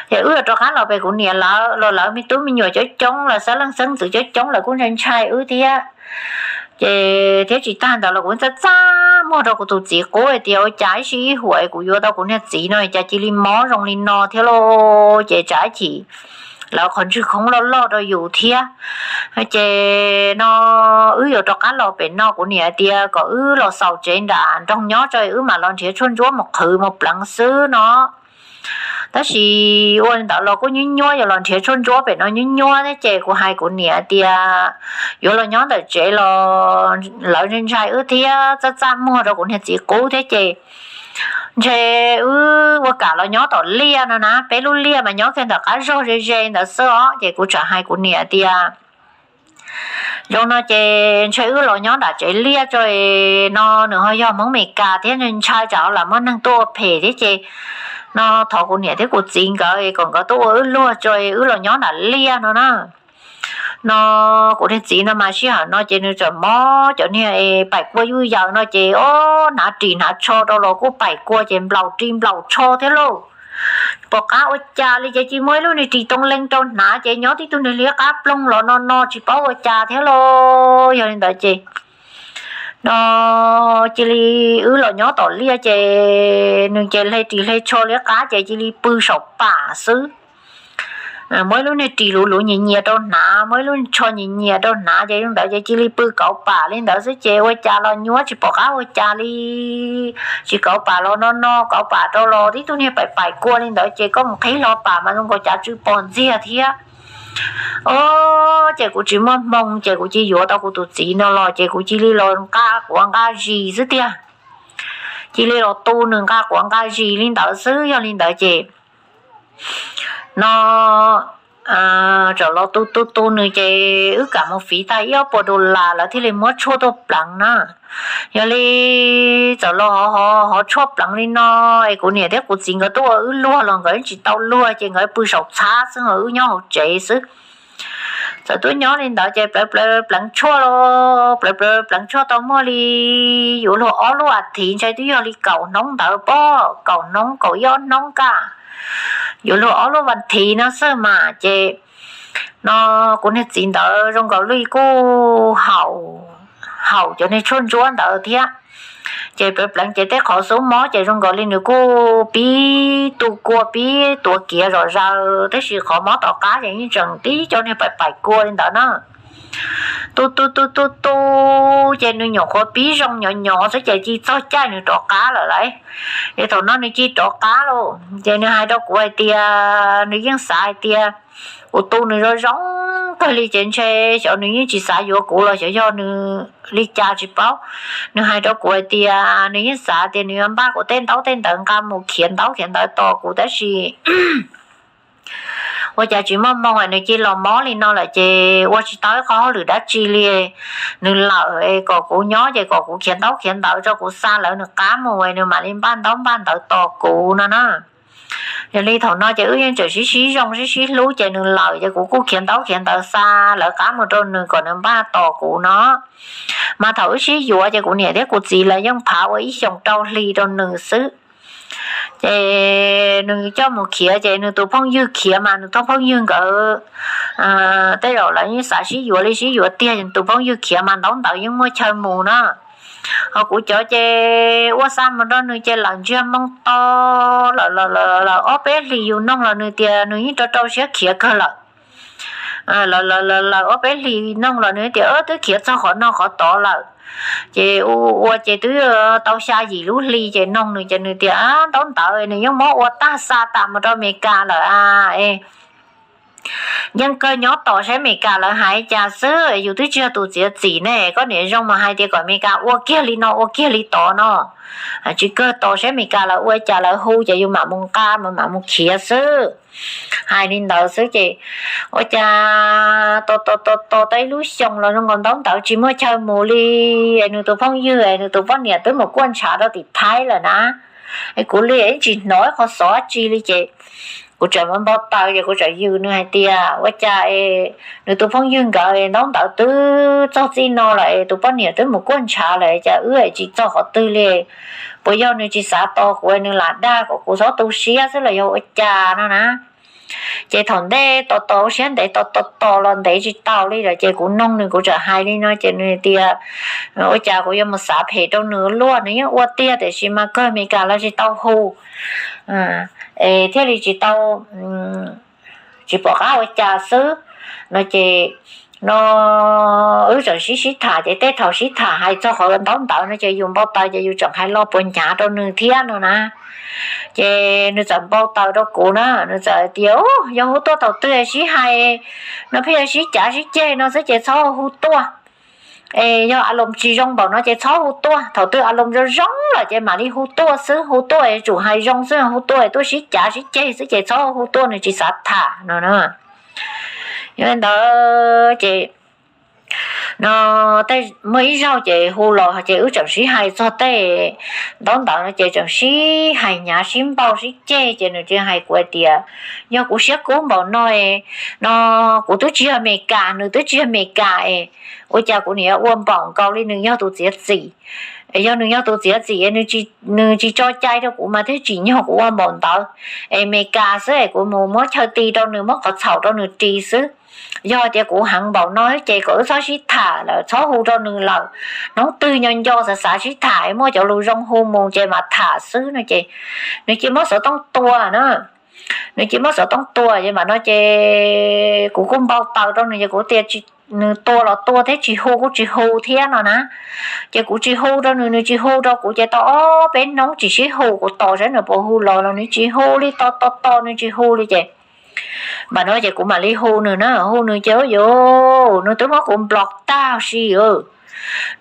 Ces wb yuav rov qab los pem kuv niam lawv los lawv me tub me nyuam coob coob, lawv xeeb leej xeeb ntxwv coob coob lawv kuj ntshai ntshai wb thiab. Ces thiab tsis tag ntawd los kuv txaj txaj muag rau kuv tus txiv qub hais tias ua cas ib sij ib huam kuv yuav tau kuv niag txiv no cas cia li mob zoo li no thiab lauj. Ces tsam ib chim lawv qhov ntswg khoob loj loj rau yus thiab. Ces no wb yuav rov qab los pem no kuv niam hais tias kom wb los xaus tsev nram nroog nyob tso wb mam los nrhiav tshuaj ntsuab mus qhwv mus pleev xwb no. Tab sis ua li ntawd los kuj nyuab nyuab, yuav los nrhiav tshuaj ntsuab pem no nyuab nyuab thiab ces kuv hais kuv niam tias yuav los nyob ntawm tsev los lawv ntshai wb thiab txaj txaj muag rau kuv niag txiv qub thiab ces ntshe wb ua kam los nyob tom liaj no na, peb lub liaj mas nyob kiag ntawm qab zog ze ze ntawd xwb os. Ces kuv txawm hais kuv niam tias zoo no ces ntshe wb los nyob nram tsev liaj tso no, nws ho yog Hmoob Meskas thiab ntshai tsam ho lam muaj neeg tuaj ua phem thiab ces no thov kuv niam thiab kuv txiv nkawd kom nkawd tuaj ua wb luag tso wb los nyob nram liaj no na. No kuv niag txiv no mas sij hawm no ces nws txawm mob cov niag paim kua yuj yaws no ces o, hnav ris hnav tsho rau los kuj paim kua ces nplaum ris nplaum tsho thiab lauj. Pom qab ua cas li ces cia li muab ib lub niag ris too leej rau hnav ces nyob tib tug niag liab qab ploog los no no tsis paub ua cas thiab lauj. Yog li ntawd ces no cia li wb los nyob tom liaj ces nws ces hle ris hle tsho liab qab ces cia li pw saum pam xwb. Muab ib lub niag ris luv luv nyias nyias rau hnav, muab ib lub tsho nyias nyias rau hnav ces li ntawd ces cia li pw kauv pam li ntawd xwb ces ua cas los nyuab tsis pom qab ua cas li. Tsis kauv pam los no no kauv pam rau los tib tug niag paim paim kua li ntawd ces koj mus qhib hlo pam mas zoo nkaus cav tsw pom ntxiag thiab. O, ces kuv tsis muaj hmoo ces kuv cia li yuav tau kuv tus txiv no los ces kuv cia li los nqa quav nqa zis xwb tiag. Cia li los tu nws nqa quav nqa zis li ntawd xwb. Yog li ntawd ces no txawm los tu tu tu nws ces wb kam mus fiv tag ib ob puas dollar lawv thiaj li muab tshuaj tuaj pleev na. Yog li txawm los hov tshuaj pleev li no es kuv niam thiab kuv txiv nkawd tuaj ua wb luag los nkawd tsis tau luag ces nkawd pw saum txhab xwb ho wb nyob hauv tsev xwb. Txawm tuaj nyob li ntawd ces pleev pleev pleev tshuaj, pleev pleev pleev tshuaj tau muaj li yuav luag ob lub as thiv ntshai twb yog li kaum hnub ntawd pob, kaum hnub kaum ib ob hnub kaj, yuav luag ob lub as thiv no xwb mas ces no kuv niag txiv ntawd zoo nkaus li kuj haum, haum cov niag tshuaj ntsuab ntawd thiab. Ces pleev pleev ces tej qhov xub mob ces zoo nkaus li nws kuj pib tu kua pib tuav kiav zom zaws tab sis qhov mob tom qab ces yeej tseem tib cov niag paim paim kua li ntawd na. tu tu tu tu tu, ces nws nyuam qhuav pib zoo nyov nyov xwb ces cia txog caij nws rov qab lawm lauj. Ces thaum no nws cia rov qab lauj, ces nws hais rau kuv hais tias nws yeej xav hais tias kuv tu nws zoo zoo kawg li ces ntshe xyov nws yeej tsis xav yuav kuv los xyov yog nws li cas tsis paub. Nws hais rau kuv hais tias nws yeej xav tias nws yuav npaj kuv tej ntaub tej ntawv nqa mus khiav ntaub khiav ntawv tos kuv tab sis ua cas tsis muaj moo, nws cia los mob li no lawm ces ua tsis tau ib qho hauj lwm dab tsi li. Nws lawm kom kuv nyob ces kom kuv khiav ntaub khiav ntawv rau kuv xa lawv nws qab mus, nws mam li npaj ntaub npaj ntawv tos kuv no na. Yog li thaum no ces wb yeej tseem sib sib zoo sib sib hlub ces nws lawm ces kuv kuj khiav ntaub khiav ntawv xa lawv qab mus rau nws kom nws npaj tos kuv no. Mas thaum wb sib yuav ces kuv niam thiab kuv txiv lawv yeej phav ua ib xyoos rau hli rau nws xwb. Ces nws coj mus khiav ces nws tus phooj ywg khiav mas nws tus phooj ywg nkawd tej zaum lawv yeej xav sib yuav li sib yuav tiag, nws tus phooj ywg khiav mas ntaub ntawv yeej muaj chaw mus na. Ho kuv cov ces ua xa mus rau nws ces lawm ntsiag moo to lawm, ob peb hlis yus noog los nws tias nws yeej rau rau siab khiav kawg lawm. Lawm ob peb hlis noog los nws tias twb khiav txog qhov no qhov tod lawm. Ces ua ces twb tau xya yim lub hli ces noog nws ces nws tias ntaub ntawv nws yeej muab ua tag xa tas mus rau Amelikas lawm a. Yeej kawg nyob tos saib Amelikas lawv hais cas xwb, yus twb tsis yog tus txiav txim ne, koj niam zoo mas hais tias kom Amelikas ua kiag li no ua kiag li tod no. Tsis kawg, tos saib Amelikas lawv ua cas lawv hu ces yus mam mus nqa mas mam mus khiav xwb. Hais li ntawd xwb ces ua cas tos tos tos tos tau ib lub xyoos los zoo nkaus ntaub ntawv tsis muaj chaw mus li. Nws tus phooj ywg nws tus poj niam twb mus kuaj ntshav rau tim Thaib lawm na. Kuv li tsis hnov ib qho xov tsi li ces kuv tseem npau taws ces kuv tseem yws nws hais tias ua cas nws tus phooj ywg nkawd ntaub ntawv twb txog txij no lawm, tus poj niam twb mus kuaj ntshav lawm cas wb tsis txog qhov twg li. Puas yog nws tsis xav tos kuv, nws lam dag kom kuv txhob tu siab xwb los yog ua cas no na. Ces thaum ntej tos tos siab ntev tos tos tos los ntev tsis tau li lawm ces kuv noog nws kuv tseem hais li no ces nws tias ua cas kuv yuav mus xav phem rau nws luaj, nws yeej ua tiag tiam sis mas kawg Amelikas lawv tsis tau hu es thiaj li tsis tau, tsis pom qab ua cas xwb no ces no wb tseem sib sib tham ces tej thaum sib tham hais txog qhov ntaub ntawv no ces yus npau taws ces yus tseem hais lo puas hnyav rau nws thiab no na. Ces nws txawm npau taws rau kuv na, nws txawm tias yog hu tuaj thaum twg sib hais no pheej yog sib cav sib ceg no xwb ces txhob hu tuaj. Es yog a loos tsis zoo npaum no ces txhob hu tuaj, thaum twg a loos zoo zoo lawm ces mam li hu tuaj xwb, hu tuaj es tsum hais zoo xwb, hu tuaj es tuaj sib cav sib ceg xwb ces txhob hu tuaj, nws tsis xav tham no na. Yog li ntawd ces no tej muaj ib zaug ces hu los ces wb tseem sib hais txog tej ntaub ntawv no ces tseem sib hais hnyav sib npau sib ceg ces nws tseem hais kuv hais tias yog kuv siab kub npaum no no kuv twb tsis yog Amelikas, nws twb tsis yog Amelikas es ua cas kuv niam yuav ua npaum nkaus li nws yog tus txiav txim. Yog nws yog tus txiav txim nws tsis tso cai rau kuv mas thiaj tsim nyog kuv ua npaum ntawd. Es Amelikas xwb es kuv mus muab chaw ti rau nws, muab qhov txhaum rau nws ris xwb. Yog tias kuv heev npaum no ces kom wb txhob sib tham lawm, txhob hu rau nws lawm. Hnub twg nco nco xav xav sib tham es muaj cov lus zoo hu mus ces mam tham xwb no ces nws cia muab xov tooj tua na. Nws cia muab xov tooj tua ces mam no ces kuv kuj npau taws rau nws ces kuv tias nws tua los tua thiab tsis hu kuj tsis hu thiab no na. Ces kuv tsis hu rau nws, nws tsis hu rau kuv ces tau ob peb hnub tsis sib hu, kuv tos saib nws puas hu los los nws tsis hu li, tos tos tos nws tsis hu li ces mam no ces kuv mam li hu nws na, hu nws ces ua yuav nws twb muab kuv nplos tag si.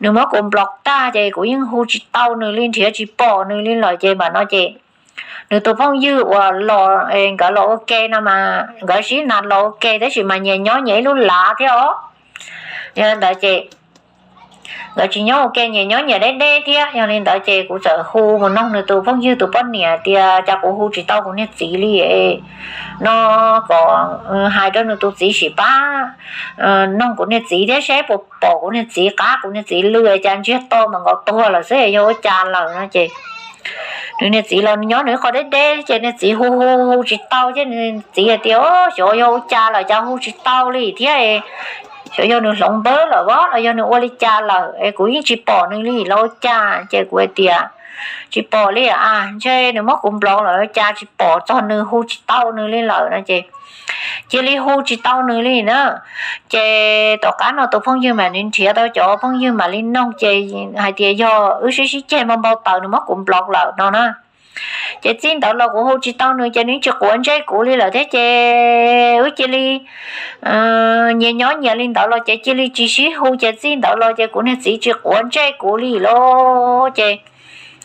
Nws muab kuv nplos tag ces kuv yeej hu tsis tau nws li, nrhiav tsis pom nws li lawm ces mam no ces nws tus phooj ywg uas los nkawd los ua ke no mas nkawd sib hais los ua ke tab sis mas nyias nyob nyias ib lub lav thiab os. Yog li ntawd ces nkawd tsis nyob ua ke, nyias nyob nyias deb deb thiab. Yog li ntawd ces kuv txawm hu mus noog nws tus phooj ywg tus poj niam tias cas kuv hu tsis tau kuv niag txiv li no, kom hais rau nws tus txiv sim pab noog kuv niag txiv thiab seb puas pom kuv niag txiv qab kuv niag txiv lw cas ntsiag to mas nkaus tuag lawm xwb yog ua cas lawm no ces nws niag txiv los nyob nws qhov deb deb ces niag txiv hu hu hu tsis tau ces nws txiv hais tias xyov yog ua cas lawm cas hu tsis tau li thiab, xyov yog nws hloov npawb lawm los yog nws ua li cas lawm es kuv yeej tsis pom nws li los ua cas. Ces kuv hais tias tsis pom li a, ntshe nws muab kuv nplos lawm ua cas tsis pom txog nws, hu tsis tau nws li lawm no ces cia li hu tsis tau nws li na. Ces tom qab no tus phooj ywg mam li nrhiav tau cov phooj ywg mam li noog ces hais tias yog wb sib sib ceg npau npau taws nws muab kuv block lawm no na. Ces txij ntawd los kuv hu tsis tau nws ces nws tsis quav ntsej kuv li lawm thiab ces wb cia li nyias nyob nyias li ntawd los ces cia li tsis sib hu ces txij ntawd los ces kuv niag txiv tsis quav ntsej kuv li lawm ces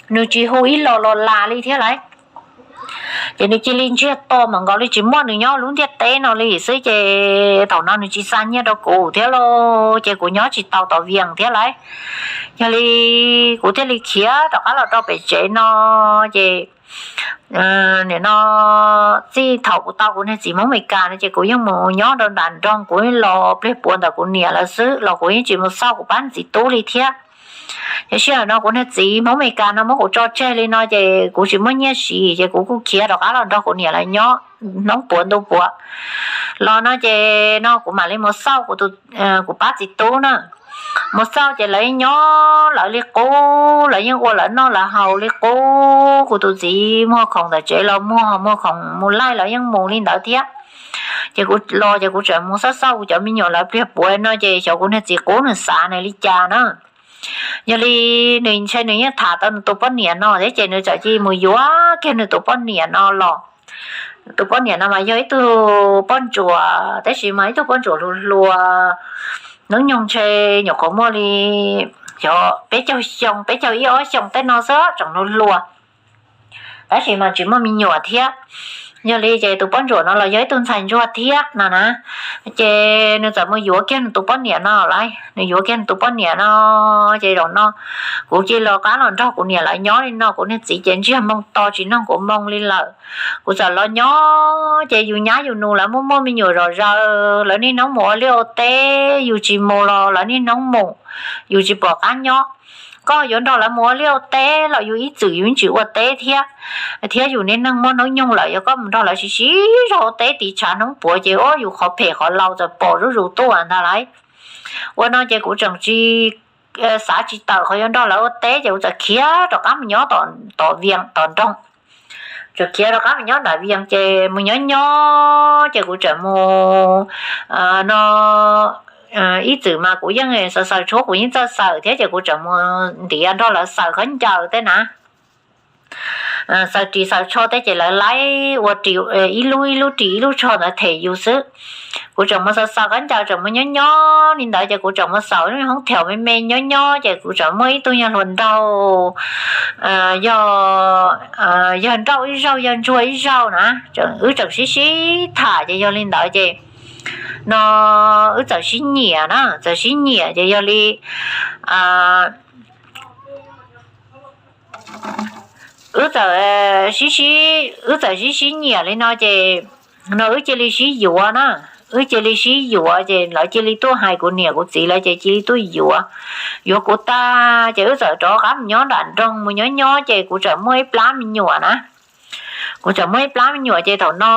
nws tsis hu ib los los las li thiab lawm. Ces nws cia li ntsiag to mam nkaus li tsis muaj nws nyob lub ntiaj teb no li xwb ces thaum no nws tsis xa nyiaj rau kuv thiab lauj ces kuv nyob tsis tau tom Vias thiab lawm. Yog li kuv thiaj li khiav rov qab los rau pem tsev no ces nim no txij thaum kuv tau kuv niag txiv Hmoob Amelikas no ces kuv yeej mus nyob rau nram nroog, kuv los pliag puav ntawm kuv niam lawv xwb los kuv yeej tsis mus xauj kuv pab txiv tub li thiab. Ces sij hawm no kuv niag txiv Hmoob Amelikas no muab kuv tso tseg li no ces kuv tsis muaj nyiaj siv ces kuv kuj khiav rov qab los nrog kuv niam lawv nyob hnub puav ntu puav los no ces no kuv mam li mus xauj kuv pab txiv tub na. Mus xauj ces lawv nyob lawv li qub, lawv yeej ua lawv noj lawv haus li qub. Kuv tus txiv muag khoom tom tsev los muag, muag khoom mus laij los yeej mus li ntawd thiab. Ces kuv los ces kuv tseem mus xauj xauj kuv cov me nyuam lawv pliag puav no ces xyov kuv niag txiv qub nws xav nws li cas na. Yog li nws ntshe nws yeej tham tau nws tus poj niam no thiab ces nws txawm cia li mus yuav kiag nws tus poj niam no los. Tus poj niam no mas yog ib tug poj ntsuam tab sis mas ib tug poj ntsuam hluas hluas, hnub nyoog ntshe nyuam qhuav muaj li xyov peb caug xyoo, peb caug ib ob xyoo tej no xwb, tseem hluas hluas. Tab sis mas tsis muaj me nyuam thiab. Yog li ces tus poj ntsuam no los yog ib tug ntxhais ntsuag thiab no na. Ces nws txawm mus yuav kiag nws tus poj niam no lawm, nws yuav kiag nws tus poj niam no. Ces zaum no kuv cia li los qab los nrog kuv niam lawv nyob li no, kuv niag txiv ces ntsiag moo to tsis noog kuv moo li lawm. Kuv txawm los nyob ces yus nyab yus nus lawv muaj muaj me nyuam zom zaws, lawv niaj hnub mus ua liaj ua teb, yus tsis mus los lawv niaj hnub mus, yus tsis pom qab nyob. Koj yuav nrog lawv mus ua liaj ua teb los yus ib txwm yus tsis ua teb thiab, thiab yus niaj neeg muaj hnub nyoog lawm, yog koj mus nrog lawv siv siv zog ua teb tiv tshav hnub puav ces ua yus qhov phem qhov lau txawm pom zuj zus tuaj ntag lauj. Ua no ces kuv tseem tsis xav tsis tawm qhov yuav nrog lawv ua teb ces kuv txawm khiav rov qab mus nyob tom Vias tom nroog. Txawm khiav rov qab mus nyob nram Vias ces mus nyob nyob ces kuv tseem mus no ib txwm mas kuv yeej xaws xaws tshuab, kuv yeej txawj xaws thiab ces kuv tseem mus ntiav nrog lawv xaws khaub ncaws tej na. Xaws ris xaws tsho tej ces lawv laib ua ris, ib lub ib lub ris ib lub tsho ntawd them yus xwb. Kuv tseem mus xaws xaws khaub ncaws, tseem mus nyob nyob li ntawd ces kuv tseem mus xaws lub hoob theem me me nyob nyob ces kuv tseem muaj ib tug nyuag hluas nraug, yog, yog nrauj ib zaug yog ntsuag ib zaug na, wb tseem sib sib tham ces yog li ntawd ces no wb txawm sib nyiam na, txawm sib nyiam ces yog li wb txawm sib sib, wb txawm sib sib nyiam li no ces no wb cia li sib yuav na. Wb cia li sib yuav ces lawv cia li tuaj hais kuv niam kuv txiv lawv ces cia li tuaj yuav. Yuav kuv tag ces wb txawm rov qab mus nyob nram nroog, mus nyob nyob ces kuv txawm muaj ib plab me nyuam na. Kuv txawm muaj ib plab me nyuam ces thaum no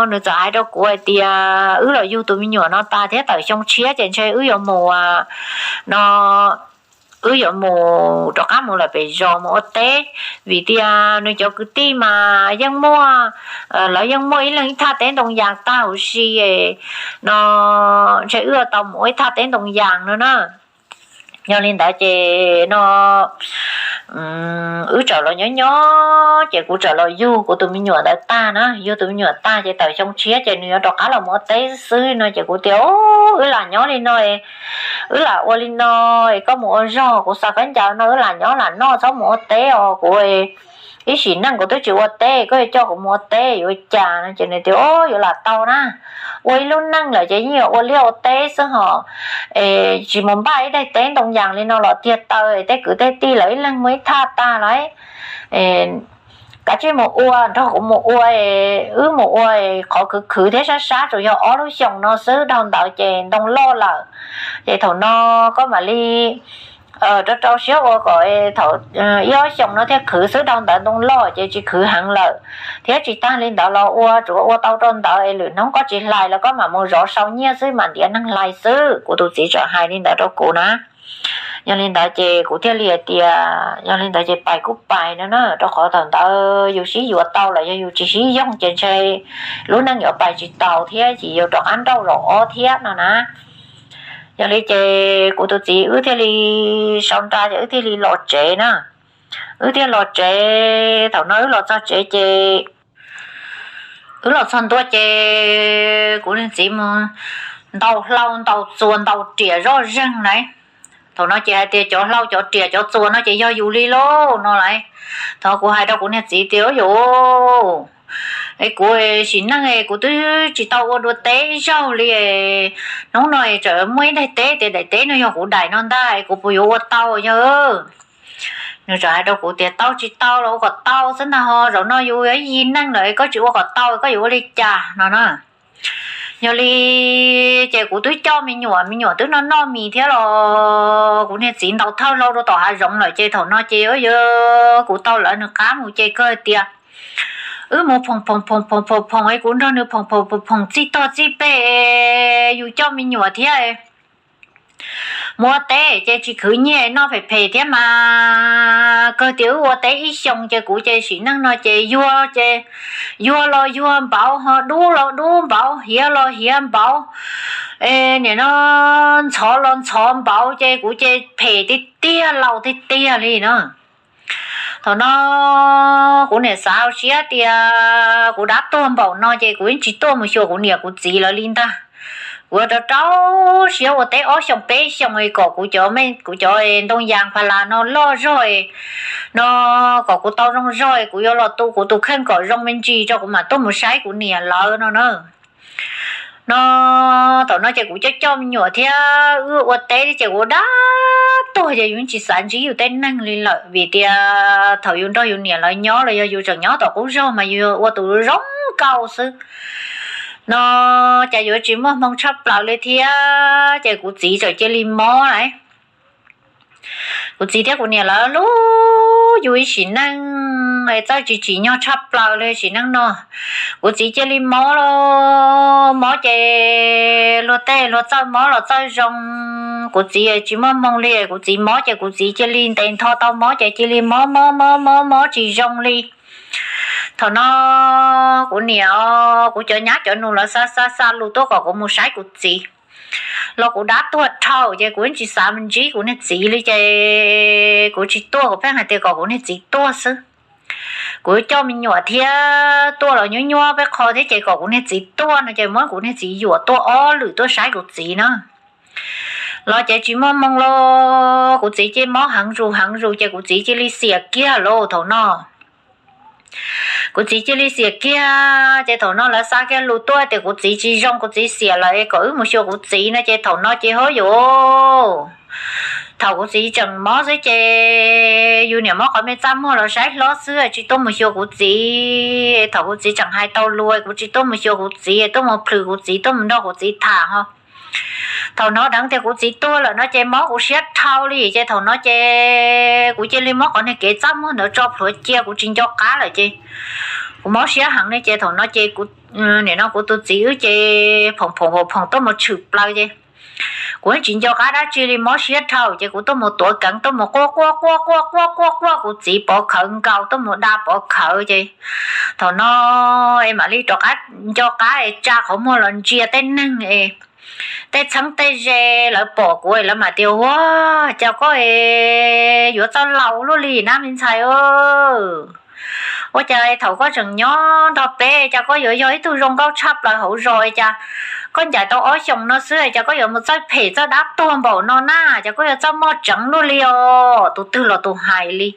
nws txawm hais rau kuv hais tias wb los yug tus me nyuam no tag thiab tawm xyoo tshiab ces ntshe wb yuav mus no, wb yuav mus rov qab mus lawm pem zos mus ua teb, vim tias nws cov kwv tij mas yeej muaj, lawv yeej muaj ib leeg ib thaj teb ntoo yas tag huv si no, ntshe wb yuav tau mus ua ib thaj teb ntoo yas no na. Yog li ntawd ces no wb txawm los nyob nyob ces kuv txawm los yug kuv tus me nyuam ntawd tag na, yug tus me nyuam tag ces tawm xyoo tshiab ces nws yuav rov qab los mus ua teb xwb no ces kuv tias wb lam nyob li no, wb lam ua li no, koj mus ua zog, kuv xaws khaub ncaws no wb lam nyob lam noj txhob mus ua teb os kuv, ib sim neej kuv twb tsis ua teb koj yuav coj kuv mus ua teb yuav ua cas no ces nws tias yuav lam tau na, ua ib lub neej lawm ces yeej yuav ua liaj ua teb xwb hos, tsis mus npaj ib daim teb ntoo yas li no los tiag taw, tej kwv tej tij lawv ib leeg muaj ib thaj tag lawm. Kav tsij mus ua nrog kuv mus ua, wb mus ua qhov khwv khwv thiab sab sab tsuas yog ob lub xyoos no xwb, dhau ntawd ces ntoo loj lawm. Ces thaum no koj mam li rau rau siab ua kom thaum ib ob xyoos no thiaj khwv xwb, dhau ntawd ntoo loj ces tsis khwv heev lawm. Thiab tsis tag li ntawd los ua tsuav ua tau rau ntawd es lwm hnub koj tsis hlais los koj mam mus zov sau nyiaj xwb, mam ntiav neeg hlais xwb. Kuv tus txiv txawm hais li ntawd rau kuv na. Yog li ntawd ces kuv thiaj li hais tias yog li ntawd ces pais kuj pais no na, rau qhov thaum ntawd yus sib yuav tau lawm, yog yus tsis sib yoog ces ntshe lub neej yuav pais tsis taus thiab ces yuav rov qab nrauj zaum ob thiab no na. Yog li ces kuv tus txiv wb thiaj li sau nra ces wb thiaj li los tsev na. Wb thiaj los tsev, thaum no wb los txog tsev ces wb los txog ntua ces kuv niag txiv mus ntaus hlau ntaus txuas ntaus riam zoj zeeg na. Thaum no ces hais tias cov hlau cov riam cov txuas no ces yog yus li lauj no lauj. Thaum kuv hais rau kuv niag txiv tias, Ub yus, es kuv sim neej kuv twb tsis tau ua dua teb zaug li, hnub no tseem muaj ib daim teb tias daim teb no yog kuv daim no ntag, kuv puas yuav ua tau yog? Nws txawm hais rau kuv tias, Tau tsis tau los ua kom tau xwb ntag ho, zaum no yus yog ib yig neej lawm koj tsis ua kom tau koj yuav ua li cas no na. Yog li ces kuv twb coj me nyuam, me nyuam twb noj noj mis thiab los kuv niag txiv ntaus thawj hlau rau tom hav zoov lawm ces thaum no ces yog kuv tau lawv nws qab mus ces kawg tias wb mus phoom phoom phoom phoom phoom phoom es kuv nrog nws phoom phoom phoom phoom txij tog txij peg, yus coj me nyuam thiab mus ua teb ces tsis khwv nyiaj noj phem phem thiab mas, kawg tias wb ua teb ib xyoos ces kuv ces sim neej no ces yuag ces yuag los yuag npaum ho, dub los dub npaum, hiav los hiav npaum, nim no ntxhov los ntxhov npaum ces kuv ces phem tiag tiag, laus tiag tiag li no. Thaum no kuv niam xav hauv siab tias kuv dab tuag npaum no ces kuv yeej tsis tuaj mus xyuas kuv niam kuv txiv lawv li ntag. Kuv yuav rau rau siab ua teb ob xyoos peb xyoos kom kuv cov, kuv cov ntoo yas pha las no loj zog no, kom kuv tau zoo zog kuv yuav los tu kuv tus kheej kom zoo me ntsis tso kuv mam tuaj mus saib kuv niam lawv no na. No thaum no ces kuv coj coj me nyuam thiab wb ua teb ces kuv dab tuag ces yus tsis xav ntsib yus tej neeg li lawm vim tias thaum yus nrog yus niam lawv nyob los yog yus tseem nyob tom qub zog mas yus ua tus zoo nkauj xwb no, cas yuav tsis muaj hmoo tshaj plaws li thiab ces kuv txiv txawm cia li mob lawm. Kuv txiv thiab kuv niam lawv hlub yus ib sim neej, txawj tsis tsim nyog tshaj plaws li sim neej no. Kuv txiv cia li mob los mob ces luag tej luag txawj mob los txawj zoo, kuv txiv tsis muaj hmoo li, kuv txiv mob ces kuv txiv cia li ntes ntho tau mob ces cia li mob mob mob mob mob tsis zoo li. Thaum no kuv niam, kuv cov nyab cov nus lawv xa xa xa lus tuaj kom kuv mus saib kuv txiv los kuv dab tuag dhau ces kuv yeej tsis xav mus ntsib kuv niag txiv li ces kuv tsis tuaj, kuv pheej hais tias kom kuv niag txiv tuaj xwb. Kuv coj me nyuam thiab tuaj los nyuab nyuab peb qho thiab ces kom kuv niag txiv tuaj no ces muab kuv niag txiv yuam tuaj ob lwm tuaj saib kuv txiv na. Los ces tsis muaj hmoo los kuv txiv cia mob heev zus heev zus ces kuv txiv cia li xiam kiag lawm thaum no. Kuv txiv cia li xiam kiag ces thaum no lawv xa kiag lus tuaj tias kuv txiv tsis zoo, kuv txiv xiam lawm es kom wb mus xyuas kuv txiv no ces thaum no ces hov yus, thaum kuv txiv tseem mob xwb ces yus niam muab qhov me txaj muag los saib hlob xwb tsis tuaj mus xyuas kuv txiv. Thaum kuv txiv tseem hais tau lus kuv tsis tuaj mus xyuas kuv txiv, tuaj mus plhws kuv txiv, tuaj mus nrog kuv txiv tham ho. Thaum hnov dheev tias kuv txiv tuag lawm no ces mob kuv siab dhau li ces thaum no ces kuv cia li muab qhov niag kev txaj muag ntawd tso plhuav cia, kuv tsis nco qab lawm ces kuv mob siab heev li ces thaum no ces kuv, nim no kuv tus txiv wb ces phoom phoom phoom phoom tuaj mus tshwm plaws ces kuv tsis nco qab dab tsi li, mob siab dhau ces kuv tuaj mus tuav keev tuaj mus quaj quaj quaj quaj quaj quaj quaj kuv txiv pov khawv nkaus, tuaj mus da pov khawv ces thaum no es mam li rov qab nco qab es tsa qhov muag los ntsia tej neeg es tej txheeb tej ze lawv pom kuv lawv mam tias, Ua cas koj es yuav txawj laus luaj li na me ntxhais? Ua cas thaum koj tseem nyob nrog peb cas koj yuav yog ib tug zoo nkauj tshaj plaws hauv zos, cas koj ncaim tau ob xyoos no xwb cas koj yuav mus txawj phem txawj dab tuag npaum no na, cas koj yuav txawj moj tseev luaj li os? Tus twg los tus hais li.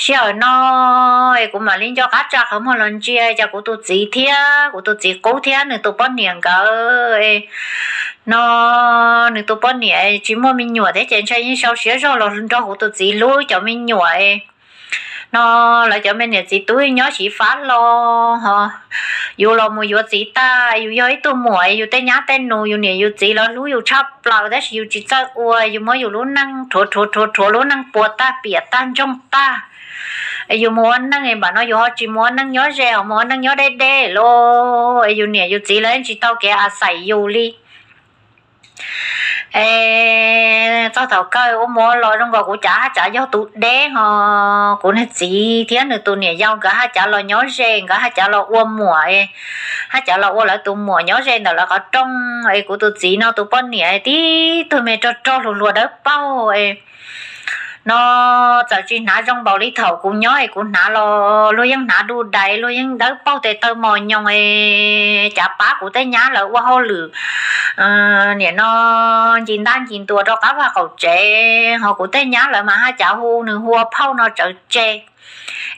Sij hawm no es kuv mam li nco qab tsa qhov muag los ntsia cas kuv tus txiv thiab kuv tus txiv qub thiab nws tus poj niam nkawd no, nws tus poj niam tsis muaj me nyuam thiab ces ntshe yeej sau siab zog los nrog kuv tus txiv hlub cov me nyuam no. Lawv cov me niam txiv tub nyob xyiv fab hlo ho, yus los mus yuav txiv tag, yus yog ib tug muam, yus tej nyab tej nus, yus niam yus txiv lawv hlub yus tshaj plaws tab sis yus tsis txawj ua, yus muab yus lub neej rhuav rhuav rhuav rhuav lub neej puas tag piam tag ntsoog tag. Es yus mus ua neej npam no yus ho tsis mus ua neej nyob ze, ho mus ua neej nyob deb deb lauj, es yus niam yus txiv lawv tsis tau kev a xais yus li. Es txog thaum kawg ua mus ua los zoo nkaus kuv cav haj cav yog tus deb ho kuv niag txiv thiab nws tus niam yau nkawd haj cav los nyob ze, nkawd haj cav los ua muam, haj cav los ua lawv tus muam nyob ze ntawm lawv qhov rooj. Es kuv tus txiv no tus poj niam tib tug me rog rog hluas hluas dawb paug no, txawm tsis hnav zoo npaum li thaum kuv nyob es kuv hnav los luag yeej hnav du dais, luag yeej dawb paug tes taw mos nyoos es cav pab kuv tej nyab lawv ua hauj lwm. Nim no ncig ntaj ncig ntuas rau qab vaj qaum tsev, ho kuv tej nyab lawv mas haj cav hu nws hu ua phauj no tsawv tse,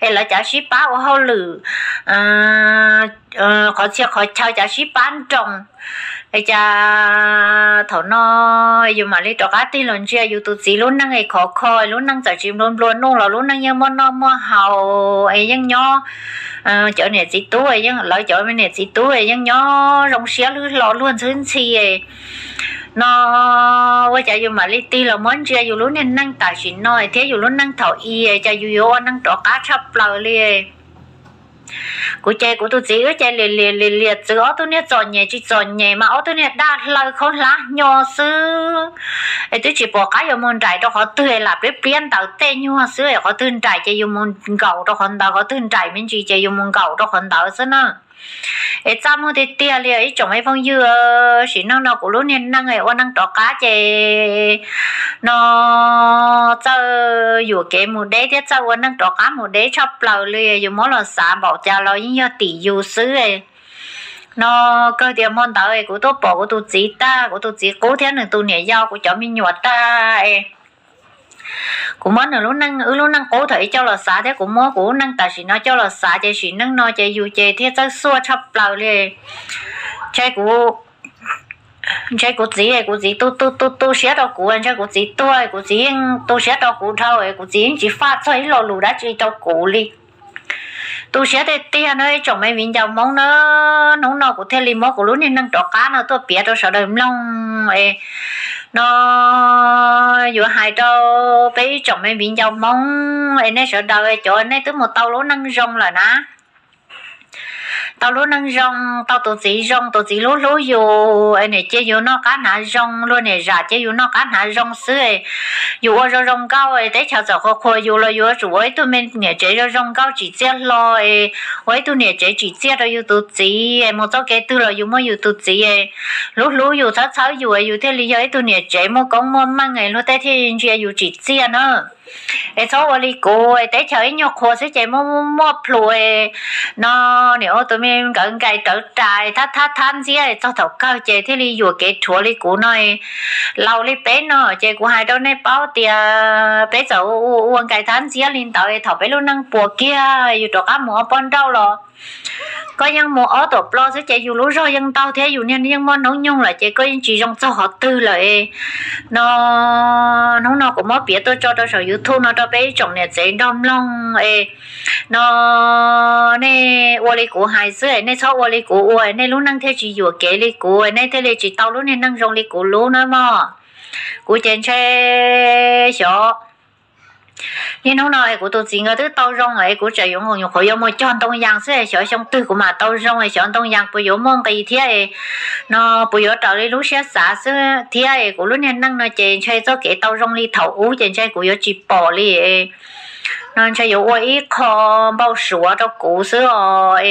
es lawv cav sib pab ua hauj lwm qhov txhia qhov chaw, cav sib pab nroos. Es cas thaum no yus mam li rov qab tig los ntsia yus tus txiv lub neej es khov kho, lub neej txawm tsis nplua nplua nuj los lub neej yeej muaj noj muaj haus es yeej nyob, cov niam txiv tub, lawv cov niam txiv tub yeej nyob zoo siab lwb hlo luag ntxhwb ntxhi no. Ua cas yus mam li tig los muab ntsia yus lub niag neej tam sim no thiab yus lub neej thaum i, cas yus yuav ua neej rov qab tshaj plaws li. Kuv ces kuv tus txiv wb ces liam liam liam liam txwv ob tug niag txom nyem tsis txom nyem mas ob tug niag daj hlaw khaub hlab hnyo xwb. Es twb tsis pom qab yuav mus nraim rau qhov twg, lam pliab pliab ntawm tej nyuag xwb, qhov twg nraim ces yus mus nkaum rau qhov ntawd, qhov twg nraim me ntsis ces yus mus nkaum rau qhov ntawd xwb na. Es txaj muag tiag tiag li ib tsoom me phooj ywg, sim neej no kuv lub niag neej ua neej rov qab ces no txawj yuam kev mus deb thiab txawj ua neej rov qab mus deb tshaj plaws li, yus muab los xav npaum cas los yeej yog tim yus xwb. No kawg tias hmo ntawd kuv tuaj pom kuv tus txiv tag, kuv tus txiv qub thiab nws tus niam yau, kuv cov me nyuam tag es kuv muab nws lub neej, wb lub neej qub thaum i coj los xav thiab kuv muab kuv lub neej tam sim no coj los xav ces sim neej no ces yus ces thiaj txawj xuaj tshaj plaws li. Ntshe kuv, ntshe kuv txiv, kuv txiv tu tu tu tu siab rau kuv, ntshe kuv txiv tuag kuv txiv yeej tu siab rau kuv dhau, kuv txiv yeej tsis faj txog ib lo lus dab tsi rau kuv li. Tu siab tiag tiag na ib tsoom me viv ncaus Hmoob na. Hnub no kuv thiaj li muab kuv lub niag neej rov qab no tuaj piav rau sawv daws mloog es no yuav hais rau peb ib tsoom me viv ncaus Hmoob es nej sawv daws cov nej twb mus tau lub neej zoo lawm na, tau lub neej zoo, tau tus txiv zoo, tus txiv hlub hlub yus es niam cia yus noj qab hnav zoo, luag niam zam cia yus noj qab hnav zoo xwb. Yus ua zoo zoo nkauj, teb chaws txawm qhuas qhuas yus los yuav tsum ua ib tug me niam tsev zoo zoo nkauj tsim txiaj hlo, ua ib tug niam tsev tsim txiaj rau yus tus txiv, mus txoj kev twg los yus muaj yus tus txiv hlub hlub yus, txhawb txhawb yus, yus thiaj li yog ib tug niam tsev muaj koob muaj meej, luag tej thiaj ntsia yus tsim txiaj na. Es txhob ua li kuv, teb chaws ib nyuag qhua xwb ces muaj muaj plhus no, nim ua tus me nkawd nkais rawv ras thab thab thab ntxiab, txog thaum kawg ces thiaj li yuam kev rhuav li kuv no. Laus li peb no ces kuv hais rau nej paub tias peb txawm ua nkais thab ntxiab li ntawd, thaum peb lub neej puas kiag yus rov qab mus ob poj nrauj los koj yeej mus ob tuam plo xwb ces yus lub zog yeej ntau thiab yus niag yeej muaj hnub nyoog lawm ces koj yeej tsis zoo txog qhov twg lawm no. Hnub no kuv muab piav tuaj tso rau saum YouTube no rau peb ib tsoom niam txiv nrog mloog es no nej ua li kuv hais xwb, nej txhob ua li kuv ua, nej lub neej thiaj tsis yuam kev li kuv, nej thiaj li tsis tau lub niag neej zoo li kuv lub na mog. Kuv ces ntshe xyov, niaj hnub no es kuv tus txiv nkawd twb tau zoo es kuv tseem yuav nyuam qhuav yuav mus cog ntoo yas xwb, xyov xyoo twg kuv mam tau zoo, xyov ntoo yas puas yuav muaj nqis thiab no puas yuav raws li lub siab xav xwb thiab. Kuv lub niag neej no ces ntshe txoj kev tau zoo li thaum ub ces ntshe kuv yuav tsis pom li no, ntshe yuav ua ib qho npau suav rau kuv xwb os.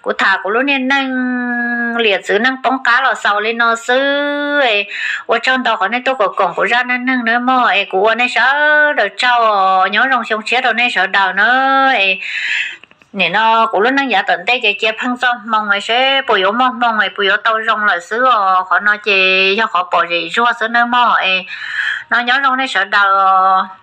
Kuv tham kuv lub niag neej liam txwv neej poob qab los xaus li no xwb. Ua tsaug ntau qhov nej tuaj koom koom kuv zaj neej neeg na mog, es kuv ua nej sawv daws tsaug, nyob zoo xyoo tshiab rau nej sawv daws na. Nim no kuv lub neej yav tom ntej ces cia pheej txoj hmoo seb puas yuav muaj hmoo es puas yuav tau zoo lawm xwb os, qhov no ces yog qhov pom zem zuag xwb nawb mog. Es no nyob zoo nej sawv daws os.